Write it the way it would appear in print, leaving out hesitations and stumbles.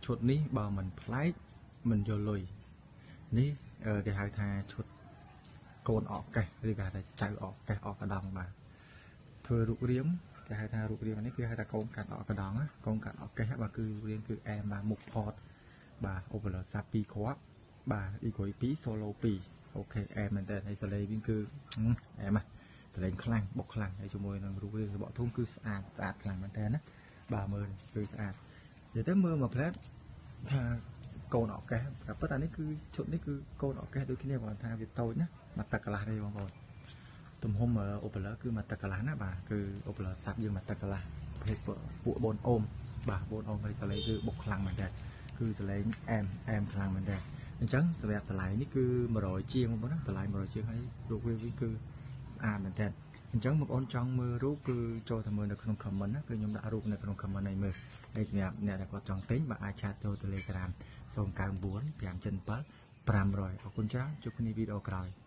ឈុតនេះបើមិនប្លែកមិនយកលុយនេះគេហៅថាឈុតកូនអកកេះឬគេហៅថាចៅអកកេះអកកដងបាទធ្វើរូបរាងគេហៅថារូបរាងនេះគឺហៅថាកូនកាត់អកកដងណាកូនកាត់អកកេះបាទគឺរូបរាងគឺអែមបាទមុខផតបាទអូបលសាប់2គ្រាប់បាទអ៊ីក្រួយ2 solo 2អូខេអែមមែនតើហើយសលេវិញគឺអែមណាសលេងខ្លាំងបុកខ្លាំងហើយជាមួយនឹងរូបរាងរបស់ធំគឺស្អាតស្អាតខ្លាំងមែនតើណាបាទមើលគឺស្អាតនិយាយទៅមើលមួយផ្លែតថាកូនអកេះតែប៉ុន្តែនេះគឺឈុតនេះគឺកូនអកេះដូចគ្នាគ្រាន់ថាវាតូចណាមួយទឹកកន្លះទេបងប្អូនទំហំអូប៉ាឡឺគឺមួយទឹកកន្លះណាបាទគឺអូប៉ាឡឺសាប់យើងមួយទឹកកន្លះប្រភេទពួក4អូមបាទ4អូមហើយសលេងគឺបុកខ្លាំងមែនតើគឺសលេងអែមអែមខ្លាំងមែនតើអញ្ចឹងសម្រាប់តម្លៃនេះគឺ100ជាងបងប្អូនណាតម្លៃ100ជាងហើយរូបវាគឺស្អាតមែនតើអញ្ចឹងបងប្អូនចង់មើលរូបគឺចូលទៅមើលនៅក្នុង comment ណាគឺខ្ញុំដាក់រូបនៅក្នុង comment ឲ្យមើលហើយសម្រាប់អ្នកដែលគាត់ចង់ទិញបាទអាចឆាតចូល Telegram 099 577 500អរគុណច្រើនជួបគ្នាវីដេអូក្រោយ។